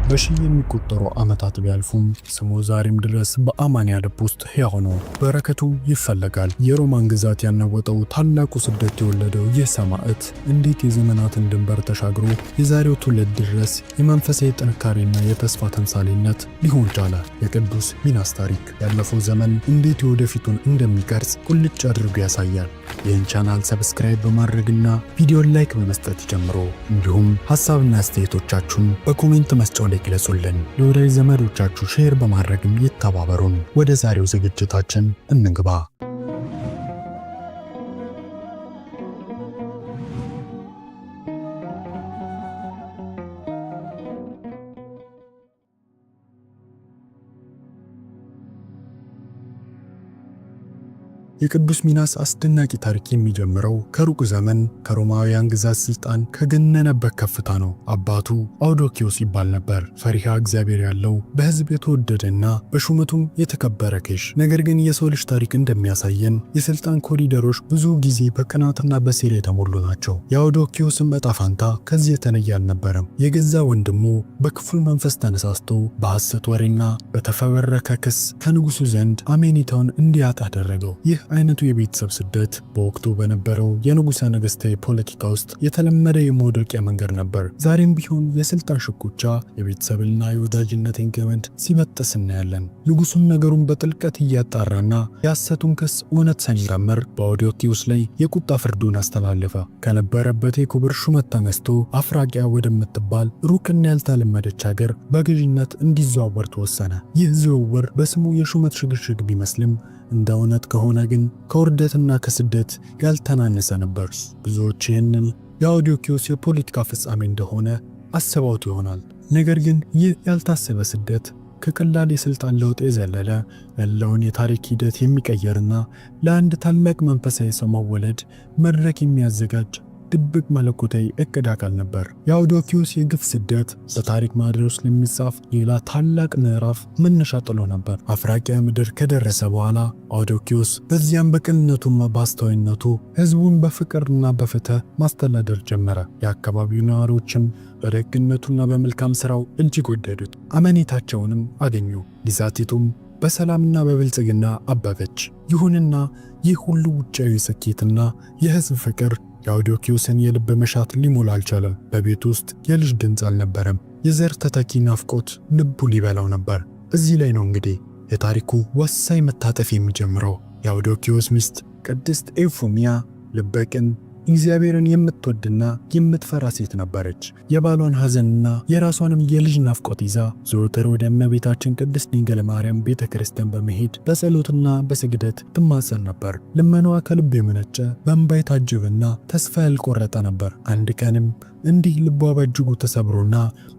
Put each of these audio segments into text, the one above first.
በሺህ የሚቆጠሩ ዓመታት ቢያልፉም ስሙ ዛሬም ድረስ በአማንያ ልብ ውስጥ ሕያው ነው። በረከቱ ይፈለጋል። የሮማን ግዛት ያናወጠው ታላቁ ስደት የወለደው ይህ ሰማዕት እንዴት የዘመናትን ድንበር ተሻግሮ የዛሬው ትውልድ ድረስ የመንፈሳዊ ጥንካሬና የተስፋ ተምሳሌነት ሊሆን ቻለ? የቅዱስ ሚናስ ታሪክ ያለፈው ዘመን እንዴት የወደፊቱን እንደሚቀርጽ ቁልጭ አድርጎ ያሳያል። ይህን ቻናል subscribe በማድረግና ቪዲዮን like በመስጠት ይጀምሩ። እንዲሁም ሐሳብና አስተያየቶቻችሁን በ comment መስጫው ላይ ግለጹልን። ለወዳጅ ዘመዶቻችሁ share በማድረግም ይተባበሩን። ወደ ዛሬው ዝግጅታችን እንግባ። የቅዱስ ሚናስ አስደናቂ ታሪክ የሚጀምረው ከሩቅ ዘመን ከሮማውያን ግዛት ስልጣን ከገነነበት ከፍታ ነው። አባቱ አውዶኪዮስ ይባል ነበር። ፈሪሃ እግዚአብሔር ያለው፣ በሕዝብ የተወደደና በሹመቱም የተከበረ ቄስ። ነገር ግን የሰው ልጅ ታሪክ እንደሚያሳየን የስልጣን ኮሪደሮች ብዙ ጊዜ በቅናትና በሴራ የተሞሉ ናቸው። የአውዶኪዮስም ዕጣ ፈንታ ከዚህ የተለየ አልነበረም። የገዛ ወንድሙ በክፉ መንፈስ ተነሳስቶ በሐሰት ወሬና በተፈበረከ ክስ ከንጉሱ ዘንድ አመኔታውን እንዲያጣ አደረገው። ይህ አይነቱ የቤተሰብ ስደት በወቅቱ በነበረው የንጉሠ ነገሥታዊ ፖለቲካ ውስጥ የተለመደ የመውደቂያ መንገድ ነበር። ዛሬም ቢሆን የስልጣን ሽኩቻ የቤተሰብና የወዳጅነትን ገመድ ሲበጥስ እናያለን። ንጉሱም ነገሩን በጥልቀት እያጣራና የሐሰቱን ክስ እውነት ሳይመረምር በአውዶኪዮስ ላይ የቁጣ ፍርዱን አስተላለፈ። ከነበረበት የክብር ሹመት ተነስቶ አፍራቂያ ወደምትባል ሩቅና ያልተለመደች ሀገር በገዥነት እንዲዘዋወር ተወሰነ። ይህ ዝውውር በስሙ የሹመት ሽግሽግ ቢመስልም እንደ እውነት ከሆነ ግን ከውርደትና ከስደት ያልተናነሰ ነበር። ብዙዎች ይህንን የአውዶኪዮስ የፖለቲካ ፍጻሜ እንደሆነ አስበውት ይሆናል። ነገር ግን ይህ ያልታሰበ ስደት ከቀላል የስልጣን ለውጥ የዘለለ ያለውን የታሪክ ሂደት የሚቀየርና ለአንድ ታላቅ መንፈሳዊ ሰው መወለድ መድረክ የሚያዘጋጅ ድብቅ መለኮታዊ እቅድ አካል ነበር። የአውዶኪዮስ የግፍ ስደት በታሪክ ማህደር ውስጥ ለሚጻፍ ሌላ ታላቅ ምዕራፍ መነሻ ጥሎ ነበር። አፍራቂያ ምድር ከደረሰ በኋላ አውዶኪዮስ በዚያም በቅንነቱና በአስተዋይነቱ ሕዝቡን በፍቅርና በፍትህ ማስተዳደር ጀመረ። የአካባቢው ነዋሪዎችም በደግነቱና በመልካም ሥራው እጅግ ወደዱት፣ አመኔታቸውንም አገኙ። ግዛቲቱም በሰላምና በብልጽግና አበበች። ይሁንና ይህ ሁሉ ውጫዊ ስኬትና የሕዝብ ፍቅር የአውዶኪዮስን የልብ መሻት ሊሞላ አልቻለም። በቤት ውስጥ የልጅ ድምፅ አልነበረም። የዘር ተተኪ ናፍቆት ልቡ ሊበላው ነበር። እዚህ ላይ ነው እንግዲህ የታሪኩ ወሳኝ መታጠፍ የሚጀምረው። የአውዶኪዮስ ሚስት ቅድስት ኤውፎሚያ ልበቅን፣ እግዚአብሔርን የምትወድና የምትፈራ ሴት ነበረች። የባሏን ሐዘንና የራሷንም የልጅ ናፍቆት ይዛ ዘወትር ወደ እመቤታችን ቅድስት ድንግል ማርያም ቤተ ክርስቲያን በመሄድ በጸሎትና በስግደት ትማጸን ነበር። ልመናዋ ከልብ የመነጨ፣ በእንባ የታጀበና ተስፋ ያልቆረጠ ነበር። አንድ ቀንም እንዲህ ልቧ በእጅጉ ተሰብሮና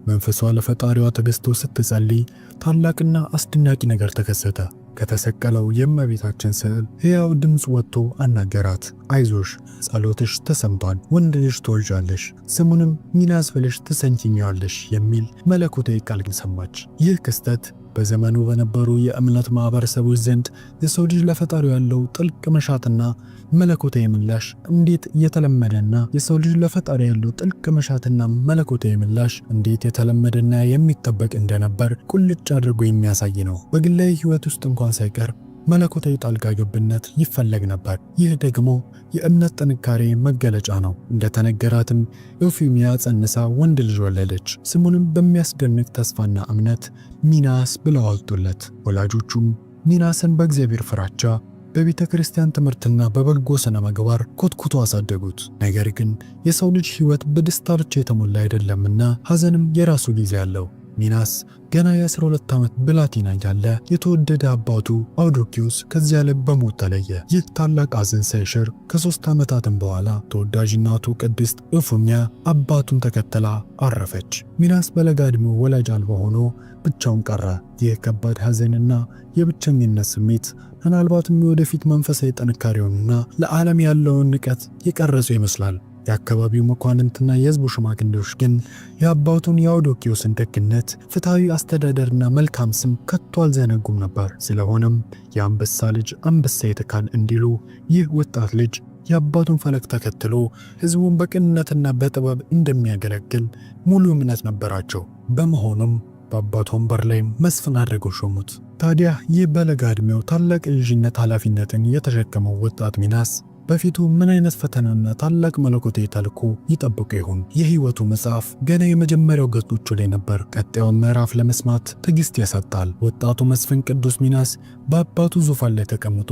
መንፈሷ ለፈጣሪዋ ተገዝቶ ስትጸልይ ታላቅና አስደናቂ ነገር ተከሰተ። ከተሰቀለው የእመቤታችን ስዕል ሕያው ድምፅ ወጥቶ አናገራት። አይዞሽ፣ ጸሎትሽ ተሰምቷል፣ ወንድ ልጅ ትወልጃለሽ፣ ስሙንም ሚናስ ብለሽ ትሰይሚዋለሽ የሚል መለኮታዊ ቃል ግን ሰማች። ይህ ክስተት በዘመኑ በነበሩ የእምነት ማህበረሰቦች ዘንድ የሰው ልጅ ለፈጣሪው ያለው ጥልቅ መሻትና መለኮታዊ ምላሽ እንዴት የተለመደና የሰው ልጅ ለፈጣሪ ያለው ጥልቅ መሻትና መለኮታዊ ምላሽ እንዴት የተለመደና የሚጠበቅ እንደነበር ቁልጭ አድርጎ የሚያሳይ ነው። በግላዊ ሕይወት ውስጥ እንኳን ሳይቀር መለኮታዊ ጣልቃ ገብነት ይፈለግ ነበር። ይህ ደግሞ የእምነት ጥንካሬ መገለጫ ነው። እንደተነገራትም ኤውፌሚያ ጸንሳ ወንድ ልጅ ወለደች። ስሙንም በሚያስደንቅ ተስፋና እምነት ሚናስ ብለው አወጡለት። ወላጆቹም ሚናስን በእግዚአብሔር ፍራቻ፣ በቤተ ክርስቲያን ትምህርትና በበጎ ስነ ምግባር ኮትኩቶ አሳደጉት። ነገር ግን የሰው ልጅ ሕይወት በደስታ ብቻ የተሞላ አይደለምና ሐዘንም የራሱ ጊዜ አለው። ሚናስ ገና የ12 ዓመት ብላቴና እያለ የተወደደ አባቱ አውዶኪዮስ ከዚህ ዓለም በሞት ተለየ። ይህ ታላቅ ሐዘን ሳይሽር ከ3 ዓመታትም በኋላ ተወዳጅ እናቱ ቅድስት ኤውፎሚያ አባቱን ተከትላ አረፈች። ሚናስ በለጋ ዕድሜው ወላጅ አልባ ሆኖ ብቻውን ቀረ። ይህ ከባድ ሐዘንና የብቸኝነት ስሜት ምናልባትም የወደፊት መንፈሳዊ ጥንካሬውንና ለዓለም ያለውን ንቀት የቀረጹ ይመስላል። የአካባቢው መኳንንትና የሕዝቡ ሽማግሌዎች ግን የአባቱን የአውዶኪዮስን ደግነት፣ ፍትሐዊ አስተዳደርና መልካም ስም ከቶ አልዘነጉም ነበር። ስለሆነም የአንበሳ ልጅ አንበሳ ይተካል እንዲሉ ይህ ወጣት ልጅ የአባቱን ፈለግ ተከትሎ ሕዝቡን በቅንነትና በጥበብ እንደሚያገለግል ሙሉ እምነት ነበራቸው። በመሆኑም በአባቱ ወንበር ላይ መስፍን አድርገው ሾሙት። ታዲያ ይህ በለጋ ዕድሜው ታላቅ የልጅነት ኃላፊነትን የተሸከመው ወጣት ሚናስ በፊቱ ምን አይነት ፈተናና ታላቅ መለኮታዊ ተልዕኮ ይጠብቀው ይሆን? የህይወቱ መጽሐፍ ገና የመጀመሪያው ገጾቹ ላይ ነበር። ቀጣዩን ምዕራፍ ለመስማት ትዕግስት ያሳጣል። ወጣቱ መስፍን ቅዱስ ሚናስ በአባቱ ዙፋን ላይ ተቀምጦ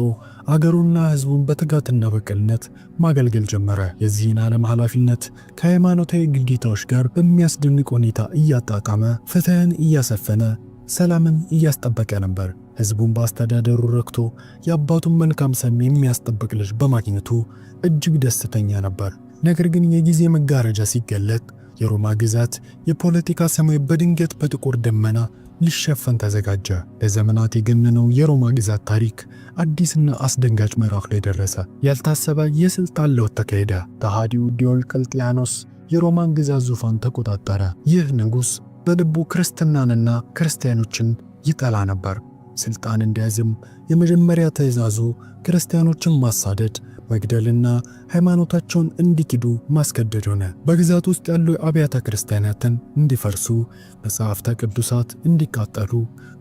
አገሩና ሕዝቡን በትጋትና በቅንነት ማገልገል ጀመረ። የዚህን ዓለም ኃላፊነት ከሃይማኖታዊ ግዴታዎች ጋር በሚያስደንቅ ሁኔታ እያጣጣመ፣ ፍትህን እያሰፈነ፣ ሰላምን እያስጠበቀ ነበር። ሕዝቡን በአስተዳደሩ ረክቶ የአባቱን መልካም ስም የሚያስጠብቅ ልጅ በማግኘቱ እጅግ ደስተኛ ነበር። ነገር ግን የጊዜ መጋረጃ ሲገለጥ የሮማ ግዛት የፖለቲካ ሰማይ በድንገት በጥቁር ደመና ሊሸፈን ተዘጋጀ። ለዘመናት የገነነው የሮማ ግዛት ታሪክ አዲስና አስደንጋጭ ምዕራፍ ላይ ደረሰ። ያልታሰበ የስልጣን ለውጥ ተካሄደ። ከሃዲው ዲዮቅልጥያኖስ የሮማን ግዛት ዙፋን ተቆጣጠረ። ይህ ንጉሥ በልቡ ክርስትናንና ክርስቲያኖችን ይጠላ ነበር። ስልጣን እንዲያዝም የመጀመሪያ ትእዛዙ ክርስቲያኖችን ማሳደድ፣ መግደልና ሃይማኖታቸውን እንዲክዱ ማስገደድ ሆነ። በግዛት ውስጥ ያሉ አብያተ ክርስቲያናትን እንዲፈርሱ፣ መጽሐፍተ ቅዱሳት እንዲቃጠሉ፣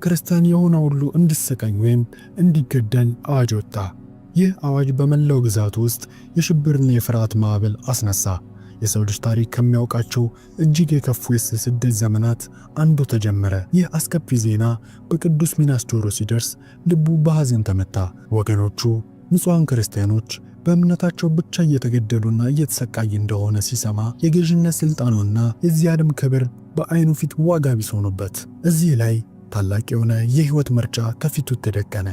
ክርስቲያን የሆነ ሁሉ እንዲሰቃይ ወይም እንዲገደል አዋጅ ወጣ። ይህ አዋጅ በመላው ግዛቱ ውስጥ የሽብርና የፍርሃት ማዕበል አስነሳ። የሰው ልጅ ታሪክ ከሚያውቃቸው እጅግ የከፉ የስደት ዘመናት አንዱ ተጀመረ። ይህ አስከፊ ዜና በቅዱስ ሚናስ ጆሮ ሲደርስ ልቡ በሐዘን ተመታ። ወገኖቹ ንጹሐን ክርስቲያኖች በእምነታቸው ብቻ እየተገደሉና እየተሰቃዩ እንደሆነ ሲሰማ የገዥነት ስልጣኑና የዚህ ዓለም ክብር በአይኑ ፊት ዋጋ ቢስ ሆኖበት፣ እዚህ ላይ ታላቅ የሆነ የህይወት ምርጫ ከፊቱ ተደቀነ።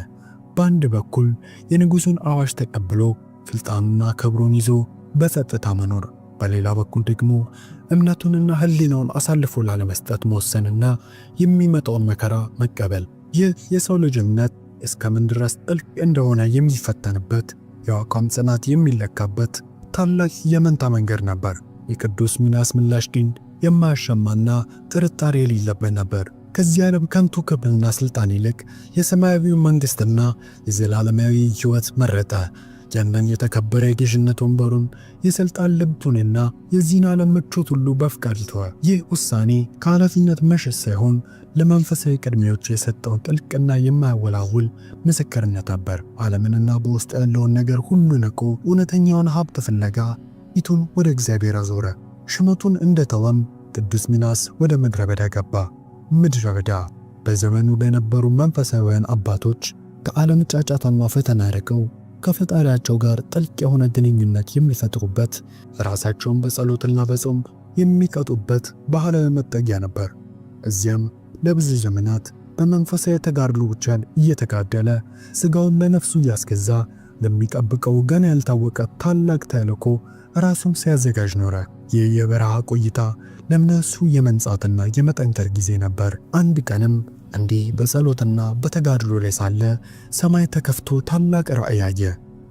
በአንድ በኩል የንጉሱን አዋጅ ተቀብሎ ስልጣኑና ክብሩን ይዞ በጸጥታ መኖር፣ በሌላ በኩል ደግሞ እምነቱንና ሕሊናውን አሳልፎ ላለመስጠት መወሰንና የሚመጣውን መከራ መቀበል። ይህ የሰው ልጅ እምነት እስከምን ድረስ ጥልቅ እንደሆነ የሚፈተንበት፣ የአቋም ጽናት የሚለካበት ታላቅ የመንታ መንገድ ነበር። የቅዱስ ሚናስ ምላሽ ግን የማያሻማና ጥርጣሬ የሌለበት ነበር። ከዚህ ዓለም ከንቱ ክብርና ስልጣን ይልቅ የሰማያዊው መንግሥትና የዘላለማዊ ሕይወት መረጠ። ያንን የተከበረ የጌሽነት ወንበሩን፣ የሥልጣን ልብቱንና የዚህን ዓለም ምቾት ሁሉ በፍቃድ ተወ። ይህ ውሳኔ ከኃላፊነት መሸሽ ሳይሆን ለመንፈሳዊ ቅድሚያዎች የሰጠውን ጥልቅና የማያወላውል ምስክርነት ነበር። ዓለምንና በውስጥ ያለውን ነገር ሁሉ ንቆ እውነተኛውን ሀብት ፍለጋ ፊቱን ወደ እግዚአብሔር አዞረ። ሹመቱን እንደተወም ቅዱስ ሚናስ ወደ ምድረ በዳ ገባ። ምድረ በዳ በዘመኑ ለነበሩ መንፈሳዊያን አባቶች ከዓለም ጫጫታና ፈተና ርቀው ከፈጣሪያቸው ጋር ጥልቅ የሆነ ግንኙነት የሚፈጥሩበት፣ ራሳቸውን በጸሎትና በጾም የሚቀጡበት ባህላዊ መጠጊያ ነበር። እዚያም ለብዙ ዘመናት በመንፈሳዊ ተጋድሎ ብቻን እየተጋደለ፣ ስጋውን ለነፍሱ እያስገዛ፣ ለሚጠብቀው ገና ያልታወቀ ታላቅ ተልዕኮ ራሱን ሲያዘጋጅ ኖረ። ይህ የበረሃ ቆይታ ለነፍሱ የመንጻትና የመጠንከር ጊዜ ነበር። አንድ ቀንም እንዲህ በጸሎትና በተጋድሎ ላይ ሳለ ሰማይ ተከፍቶ ታላቅ ራእይ አየ።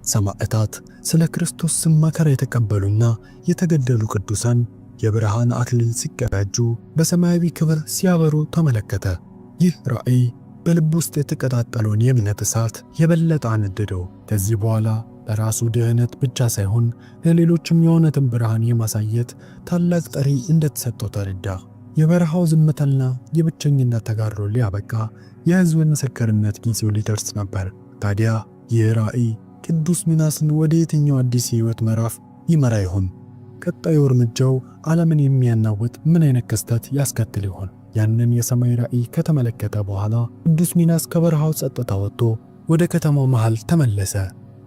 ሰማዕታት፣ ስለ ክርስቶስ ስም መከራ የተቀበሉና የተገደሉ ቅዱሳን የብርሃን አክሊል ሲቀዳጁ፣ በሰማያዊ ክብር ሲያበሩ ተመለከተ። ይህ ራእይ በልብ ውስጥ የተቀጣጠለውን የእምነት እሳት የበለጠ አነደደው። ከዚህ በኋላ ለራሱ ድህነት ብቻ ሳይሆን ለሌሎችም የእውነትን ብርሃን የማሳየት ታላቅ ጥሪ እንደተሰጠው ተረዳ። የበረሃው ዝምታና የብቸኝነት ተጋድሎ ሊያበቃ፣ የሕዝብ ምስክርነት ጊዜው ሊደርስ ነበር። ታዲያ ይህ ራእይ ቅዱስ ሚናስን ወደ የትኛው አዲስ የሕይወት ምዕራፍ ይመራ ይሆን? ቀጣዩ እርምጃው ዓለምን የሚያናውጥ ምን አይነት ክስተት ያስከትል ይሆን? ያንን የሰማይ ራእይ ከተመለከተ በኋላ ቅዱስ ሚናስ ከበረሃው ጸጥታ ወጥቶ ወደ ከተማው መሃል ተመለሰ።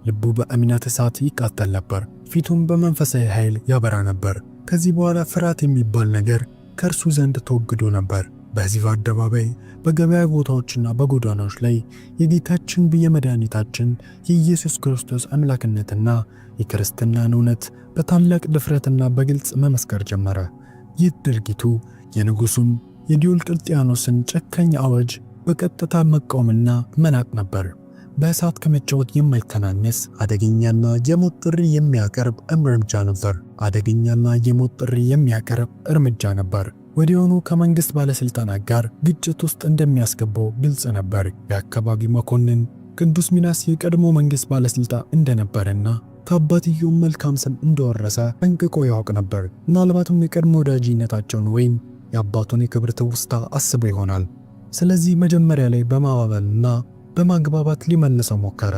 ልቡ በእምነት እሳት ይቃጠል ነበር፣ ፊቱም በመንፈሳዊ ኃይል ያበራ ነበር። ከዚህ በኋላ ፍርሃት የሚባል ነገር ከእርሱ ዘንድ ተወግዶ ነበር። በሕዝብ አደባባይ፣ በገበያ ቦታዎችና በጎዳናዎች ላይ የጌታችን የመድኃኒታችን የኢየሱስ ክርስቶስ አምላክነትና የክርስትናን እውነት በታላቅ ድፍረትና በግልጽ መመስከር ጀመረ። ይህ ድርጊቱ የንጉሡን የዲዮቅልጥያኖስን ጨካኝ አዋጅ በቀጥታ መቃወምና መናቅ ነበር። በእሳት ከመጫወት የማይተናነስ አደገኛና የሞት ጥሪ የሚያቀርብ እርምጃ ነበር። አደገኛና የሞት ጥሪ የሚያቀርብ እርምጃ ነበር። ወዲያውኑ ከመንግስት ባለስልጣናት ጋር ግጭት ውስጥ እንደሚያስገባው ግልጽ ነበር። የአካባቢው መኮንን ቅዱስ ሚናስ የቀድሞ መንግስት ባለስልጣን እንደነበረና ከአባትየው መልካም ስም እንደወረሰ ጠንቅቆ ያውቅ ነበር። ምናልባትም የቀድሞ ወዳጅነታቸውን ወይም የአባቱን የክብር ትውስታ አስቦ ይሆናል። ስለዚህ መጀመሪያ ላይ በማባበልና በማግባባት ሊመልሰው ሞከረ።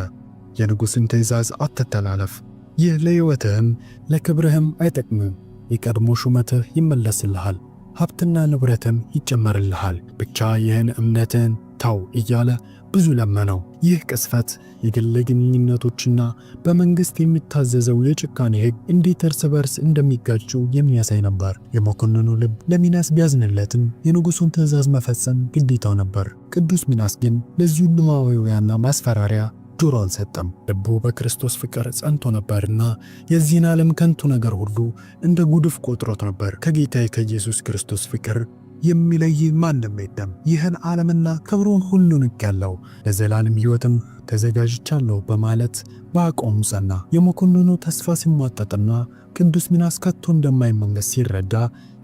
የንጉሥን ትእዛዝ አትተላለፍ፣ ይህ ለሕይወትህም ለክብርህም አይጠቅምም። የቀድሞ ሹመትህ ይመለስልሃል፣ ሀብትና ንብረትም ይጨመርልሃል። ብቻ ይህን እምነትህን ተው እያለ ብዙ ለመነው። ይህ ቅስፈት የግል ግንኙነቶችና በመንግስት የሚታዘዘው የጭካኔ ሕግ እንዴት እርስ በርስ እንደሚጋጩ የሚያሳይ ነበር። የመኮንኑ ልብ ለሚናስ ቢያዝንለትም የንጉሱን ትእዛዝ መፈጸም ግዴታው ነበር። ቅዱስ ሚናስ ግን ለዚህ ሁሉ ማባበያና ማስፈራሪያ ጆሮ አልሰጠም። ልቡ በክርስቶስ ፍቅር ጸንቶ ነበርና የዚህን ዓለም ከንቱ ነገር ሁሉ እንደ ጉድፍ ቆጥሮት ነበር። ከጌታዬ ከኢየሱስ ክርስቶስ ፍቅር የሚለይ ማንም የለም። ይህን ዓለምና ክብሩን ሁሉ ንቄአለሁ፣ ለዘላለም ሕይወትም ተዘጋጅቻለሁ በማለት በአቋሙ ጸና። የመኮንኑ ተስፋ ሲሟጠጥና ቅዱስ ሚናስ ከቶ እንደማይመለስ ሲረዳ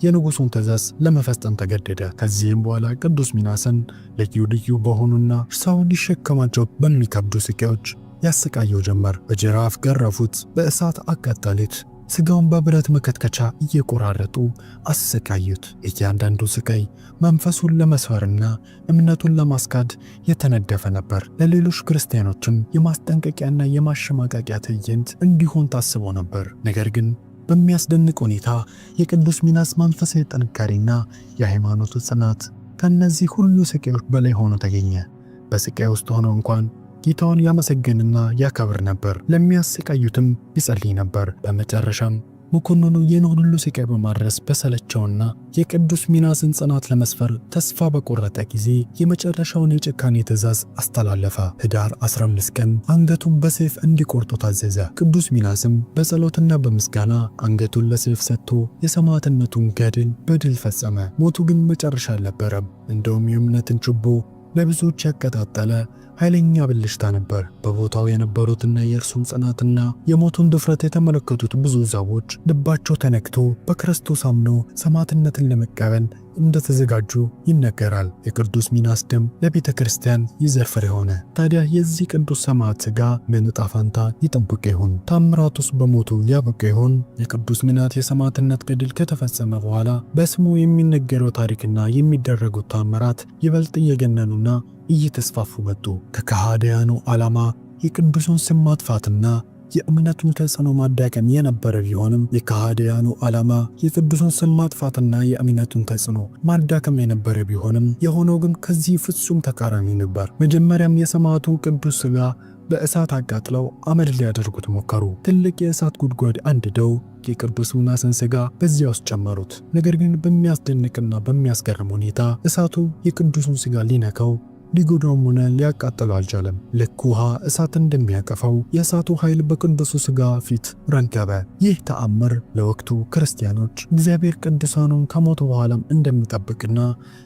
የንጉሱን ትእዛዝ ለመፈጸም ተገደደ። ከዚህም በኋላ ቅዱስ ሚናስን ልዩ ልዩ በሆኑና ሰው ሊሸከማቸው በሚከብዱ ስቃዮች ያሰቃየው ጀመር። በጅራፍ ገረፉት፣ በእሳት አቃጠሉት፣ ስጋውን በብረት መከትከቻ እየቆራረጡ አሰቃዩት። እያንዳንዱ ስቃይ መንፈሱን ለመስፈርና እምነቱን ለማስካድ የተነደፈ ነበር። ለሌሎች ክርስቲያኖችም የማስጠንቀቂያና የማሸማቀቂያ ትዕይንት እንዲሆን ታስቦ ነበር። ነገር ግን በሚያስደንቅ ሁኔታ የቅዱስ ሚናስ መንፈሳዊ ጥንካሬና የሃይማኖቱ ጽናት ከእነዚህ ሁሉ ስቃዮች በላይ ሆኖ ተገኘ። በስቃይ ውስጥ ሆኖ እንኳን ጌታውን ያመሰግንና ያከብር ነበር። ለሚያሰቃዩትም ይጸልይ ነበር። በመጨረሻም መኮንኑ ይህን ሁሉ ስቃይ በማድረስ በሰለቸውና የቅዱስ ሚናስን ጽናት ለመስፈር ተስፋ በቆረጠ ጊዜ የመጨረሻውን የጭካኔ ትእዛዝ አስተላለፈ። ህዳር 15 ቀን አንገቱን በሰይፍ እንዲቆርጡ ታዘዘ። ቅዱስ ሚናስም በጸሎትና በምስጋና አንገቱን ለሰይፍ ሰጥቶ የሰማዕትነቱን ገድል በድል ፈጸመ። ሞቱ ግን መጨረሻ አልነበረም። እንደውም የእምነትን ችቦ ለብዙዎች ያቀጣጠለ ኃይለኛ ብልሽታ ነበር። በቦታው የነበሩትና የእርሱን ጽናትና የሞቱን ድፍረት የተመለከቱት ብዙ ሰዎች ልባቸው ተነክቶ በክርስቶስ አምነው ሰማዕትነትን ለመቀበል እንደተዘጋጁ ይነገራል። የቅዱስ ሚናስ ደም ለቤተ ክርስቲያን የዘር ፍሬ ሆነ። ታዲያ የዚህ ቅዱስ ሰማዕት ሥጋ ምን ዕጣ ፈንታ ይጠብቅ ይሆን? ታምራቱስ በሞቱ ያበቃ ይሆን? የቅዱስ ሚናስ የሰማዕትነት ገድል ከተፈጸመ በኋላ በስሙ የሚነገረው ታሪክና የሚደረጉት ታምራት ይበልጥ እየገነኑና እየተስፋፉ መጡ። ከከሃዲያኑ ዓላማ የቅዱሱን ስም ማጥፋትና የእምነቱን ተጽዕኖ ማዳከም የነበረ ቢሆንም የከሃዲያኑ ዓላማ የቅዱሱን ስም ማጥፋትና የእምነቱን ተጽዕኖ ማዳከም የነበረ ቢሆንም የሆነው ግን ከዚህ ፍጹም ተቃራኒ ነበር። መጀመሪያም የሰማዕቱን ቅዱስ ሥጋ በእሳት አቃጥለው አመድ ሊያደርጉት ሞከሩ። ትልቅ የእሳት ጉድጓድ አንድደው የቅዱስ ሚናስን ሥጋ በዚያ ውስጥ ጨመሩት። ነገር ግን በሚያስደንቅና በሚያስገርም ሁኔታ እሳቱ የቅዱሱን ሥጋ ሊነካው ሊጎዳውም ሆነ ሊያቃጥለው አልቻለም። ልክ ውሃ እሳት እንደሚያጠፋው የእሳቱ ኃይል በቅዱሱ ሥጋ ፊት ረገበ። ይህ ተአምር ለወቅቱ ክርስቲያኖች እግዚአብሔር ቅዱሳኑን ከሞቱ በኋላም እንደሚጠብቅና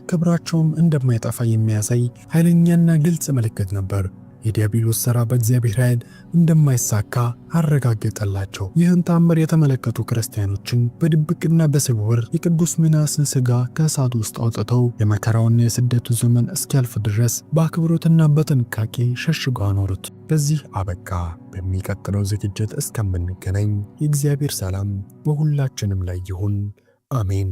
ክብራቸውም እንደማይጠፋ የሚያሳይ ኃይለኛና ግልጽ ምልክት ነበር። የዲያብሎስ ሥራ በእግዚአብሔር ኃይል እንደማይሳካ አረጋገጠላቸው። ይህን ተአምር የተመለከቱ ክርስቲያኖችን በድብቅና በስውር የቅዱስ ሚናስን ሥጋ ከእሳት ውስጥ አውጥተው የመከራውና የስደቱ ዘመን እስኪያልፍ ድረስ በአክብሮትና በጥንቃቄ ሸሽገው አኖሩት። በዚህ አበቃ። በሚቀጥለው ዝግጅት እስከምንገናኝ የእግዚአብሔር ሰላም በሁላችንም ላይ ይሁን። አሜን።